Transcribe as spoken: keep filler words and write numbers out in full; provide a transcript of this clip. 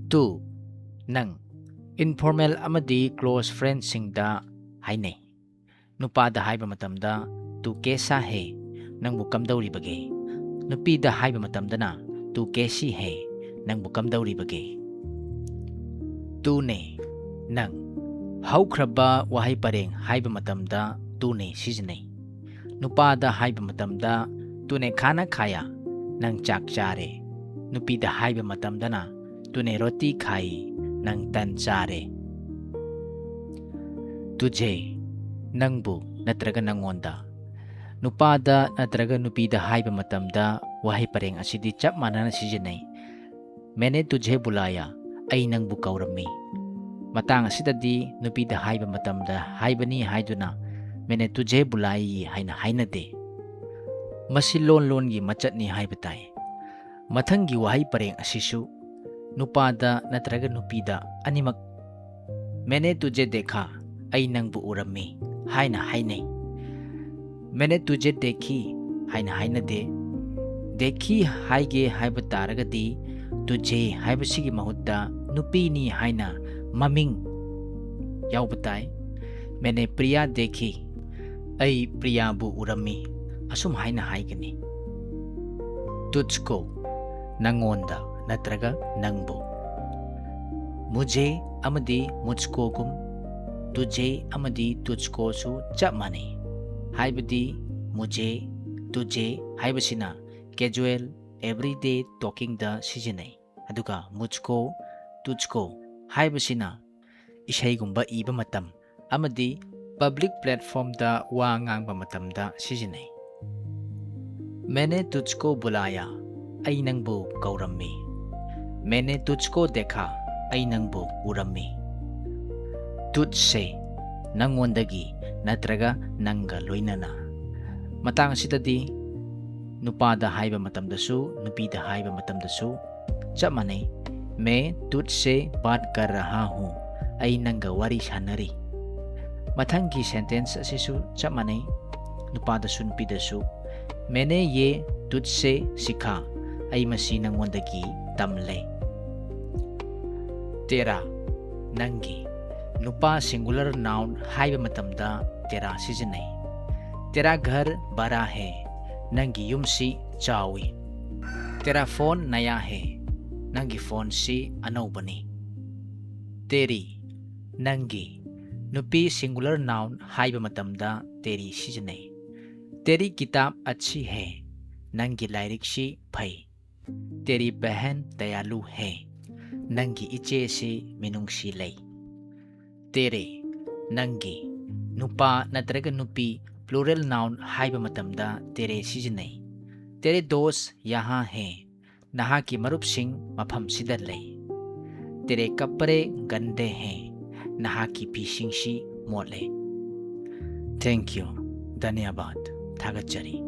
Two, ꯅꯪ꯫ Informal ꯑꯃꯗꯤ close friendꯁꯤꯡꯗ ꯍꯥꯏꯅꯩ꯫ ꯅꯨꯄꯥꯗ ꯍꯥꯏꯕ ꯃꯇꯝꯗ "ꯇꯨ ꯀꯦꯁꯥ ꯍꯦ?" ꯅꯪꯕꯨ ꯀꯝꯗꯧꯔꯤꯕꯒꯦ? ꯅꯨꯄꯤꯗ ꯍꯥꯏꯕ ꯃꯇꯝꯗꯅ "ꯇꯨ ꯀꯦꯁꯤ ꯍꯦ?" ꯅꯪꯕꯨ ꯀꯝꯗꯧꯔꯤꯕꯒꯦ? ꯇꯨꯅꯦ, ꯅꯪ꯫ ꯍꯧꯈ꯭ꯔꯕ ꯋꯥꯍꯩ ꯄꯔꯦꯡ ꯍꯥꯏꯕ ꯃꯇꯝꯗ ꯇꯨꯅꯦ ꯁꯤꯖꯤꯟꯅꯩ꯫ ꯅꯨꯄꯥꯗ ꯍꯥꯏꯕ ꯃꯇꯝꯗ "ꯇꯨꯅꯦ ꯈꯥꯅꯥ ꯈꯥꯌꯥ?" ꯅꯪ ꯆꯥꯛ ꯆꯥꯔꯦ꯫ ꯅꯨꯄꯤꯗ ꯍꯥꯏꯕ ꯃꯇꯝꯗꯅ "ꯇꯨꯅꯦ ꯔꯣꯇꯤ ꯈꯥꯏ?" ꯅꯪ ꯇꯟ ꯆꯥꯔꯦ꯫ ꯇꯨꯖꯦ, ꯅꯪꯕꯨ ꯅꯠꯇ꯭ꯔꯒ ꯅꯪꯉꯣꯟꯗ꯫ ꯅꯨꯄꯥꯗ ꯅꯠꯇ꯭ꯔꯒ ꯅꯨꯄꯤꯗ ꯍꯥꯏꯕ ꯃꯇꯝꯗ ꯋꯥꯍꯩ ꯄꯔꯦꯡ ꯑꯁꯤꯗꯤ ꯆꯞ ꯃꯥꯟꯅꯅ ꯁꯤꯖꯤꯟꯅꯩ꯫ "ꯃꯦꯅꯦ ꯇꯨꯖꯦ ꯕꯨꯂꯥꯌꯥ?" ꯑꯩ ꯅꯪꯕꯨ ꯀꯧꯔꯝꯃꯤ꯫ ꯃꯇꯥꯡ ꯑꯁꯤꯗꯗꯤ ꯅꯨꯄꯤꯗ ꯍꯥꯏꯕ ꯃꯇꯝꯗ ꯍꯥꯏꯕꯅꯤ ꯍꯥꯏꯗꯨꯅ "ꯃꯦꯅꯦ ꯇꯨꯖꯦ ꯕꯨꯂꯥꯌꯤ" ꯍꯥꯏꯅ ꯍꯥꯏꯅꯗꯦ꯫ ꯃꯁꯤ ꯂꯣꯟ ꯂꯣꯟꯒꯤ ꯃꯆꯠꯅꯤ ꯍꯥꯏꯕ ꯇꯥꯏ꯫ ꯃꯊꯪꯒꯤ ꯋꯥꯍꯩ ꯄꯔꯦꯡ ꯑꯁꯤꯁꯨ ꯅꯨꯄꯥꯗ ꯅꯠꯇ꯭ꯔꯒ ꯅꯨꯄꯤꯗ ꯑꯅꯤꯃꯛ "ꯃꯦꯅꯦ ꯇꯨꯖꯦ ꯗꯦꯈꯥ?" ꯑꯩ ꯅꯪꯕꯨ ꯎꯔꯝꯃꯤ ꯍꯥꯏꯅ ꯍꯥꯏꯅꯩ꯫ "ꯃꯦꯅꯦ ꯇꯨꯖꯦ ꯗꯦꯈꯤ" ꯍꯥꯏꯅ ꯍꯥꯏꯅꯗꯦ꯫ "ꯗꯦꯈꯤ" ꯍꯥꯏꯒꯦ ꯍꯥꯏꯕ ꯇꯥꯔꯒꯗꯤ "ꯇꯨꯖꯦ" ꯍꯥꯏꯕꯁꯤꯒꯤ ꯃꯍꯨꯠꯇ ꯅꯨꯄꯤꯅꯤ ꯍꯥꯏꯅ ꯃꯃꯤꯡ ꯌꯥꯎꯕ ꯇꯥꯏ꯫ "ꯃꯦꯅꯦ ꯄ꯭ꯔꯤꯌꯥ ꯗꯦꯈꯤ", ꯑꯩ ꯄ꯭ꯔꯤꯌꯥꯕꯨ ꯎꯔꯝꯃꯤ, ꯑꯁꯨꯝ ꯍꯥꯏꯅ ꯍꯥꯏꯒꯅꯤ꯫ "ꯇꯨꯖꯀꯣ", ꯅꯪꯉꯣꯟꯗ ꯅꯠꯇ꯭ꯔꯒ ꯅꯪꯕꯨ꯫ "ꯃꯨꯖꯦ" ꯑꯃꯗꯤ "ꯃꯨꯖꯀꯣ"ꯒꯨꯝ "ꯇꯨꯖꯦ" ꯑꯃꯗꯤ "ꯇꯨꯖꯀꯣ"ꯁꯨ ꯆꯞ ꯃꯥꯟꯅꯩ꯫ ꯍꯥꯏꯕꯗꯤ "ꯃꯨꯖꯦ", "ꯇꯨꯖꯦ" ꯍꯥꯏꯕꯁꯤꯅ casual, everyday talkingꯗ ꯁꯤꯖꯤꯟꯅꯩ꯫ ꯑꯗꯨꯒ "ꯃꯨꯖꯀꯣ", "ꯇꯨꯖꯀꯣ" ꯍꯥꯏꯕꯁꯤꯅ ꯏꯁꯩꯒꯨꯝꯕ ꯏꯕ ꯃꯇꯝ ꯑꯃꯗꯤ public platformꯗ ꯋꯥ ꯉꯥꯡꯕ ꯃꯇꯝꯗ ꯁꯤꯖꯤꯟꯅꯩ꯫ "ꯃꯦꯅꯦ ꯇꯨꯖꯀꯣ ꯕꯨꯂꯥꯌꯥ", ꯑꯩ ꯅꯪꯕꯨ ꯀꯧꯔꯝꯃꯤ꯫ "ꯃꯦꯅꯦ ꯇꯨꯖꯀꯣ ꯗꯦꯈꯥ", ꯑꯩ ꯅꯪꯕꯨ ꯎꯔꯝꯃꯤ꯫ "ꯇꯨꯖꯁꯦ", ꯅꯪꯉꯣꯟꯗꯒꯤ ꯅꯠꯇ꯭ꯔꯒ ꯅꯪꯒ ꯂꯣꯏꯅꯅ꯫ ꯃꯇꯥꯡ ꯑꯁꯤꯗꯗꯤ ꯅꯨꯄꯥꯗ ꯍꯥꯏꯕ ꯃꯇꯝꯗꯁꯨ, ꯅꯨꯄꯤꯗ ꯍꯥꯏꯕ ꯃꯇꯝꯗꯁꯨ ꯆꯞ ꯃꯥꯟꯅꯩ꯫ "ꯃꯦ ꯇꯨꯖꯁꯦ ꯕꯥꯠ ꯀꯔ ꯔꯍꯥ ꯍꯨ", ꯑꯩ ꯅꯪꯒ ꯋꯥꯔꯤ ꯁꯥꯟꯅꯔꯤ꯫ ꯃꯊꯪꯒꯤ sentence ꯑꯁꯤꯁꯨ ꯆꯞ ꯃꯥꯟꯅꯩ, ꯅꯨꯄꯥꯗꯁꯨ ꯅꯨꯄꯤꯗꯁꯨ꯫ मैंने ये तुझसे सीखा, ꯑꯩ ꯃꯁꯤ ꯅꯪꯉꯣꯟꯗꯒꯤ ꯇꯝꯂꯦ꯫ तेरा, ꯅꯪꯒꯤ꯫ ꯅꯨꯄꯥ singular noun ꯍꯥꯏꯕ ꯃꯇꯝꯗ तेरा ꯁꯤꯖꯤꯟꯅꯩ꯫ तेरा घर बड़ा है, ꯅꯪꯒꯤ ꯌꯨꯝꯁꯤ ꯆꯥꯎꯏ꯫ तेरा फोन नया है, ꯅꯪꯒꯤ ꯐꯣꯟꯁꯤ ꯑꯅꯧꯕꯅꯤ꯫ तेरी, ꯅꯪꯒꯤ꯫ ꯅꯨꯄꯤ singular noun ꯍꯥꯏꯕ ꯃꯇꯝꯗ तेरी ꯁꯤꯖꯤꯟꯅꯩ꯫ तेरी किताब अच्छी है, ꯅꯪꯒꯤ ꯂꯥꯏꯔꯤꯛꯁꯤ ꯐꯩ꯫ तेरी बहन दयालु है, ꯅꯪꯒꯤ ꯏꯆꯦꯁꯤ ꯃꯤꯅꯨꯡꯁꯤ ꯂꯩ꯫ तेरे, ꯅꯪꯒꯤ꯫ ꯅꯨꯄꯥ ꯅꯠꯇ꯭ꯔꯒ ꯅꯨꯄꯤ plural noun ꯍꯥꯏꯕ ꯃꯇꯝꯗ तेरे ꯁꯤꯖꯤꯟꯅꯩ꯫ तेरे दोस्त यहाँ हैं, ꯅꯍꯥꯛꯀꯤ ꯃꯔꯨꯞꯁꯤꯡ ꯃꯐꯝꯁꯤꯗ ꯂꯩ꯫ तेरे कपड़े गंदे हैं, ꯅꯍꯥꯛꯀꯤ ꯐꯤꯁꯤꯡꯁꯤ ꯃꯣꯠꯂꯦ꯫ Thank you, धन्यवाद, ꯊꯥꯒꯠꯆꯔꯤ꯫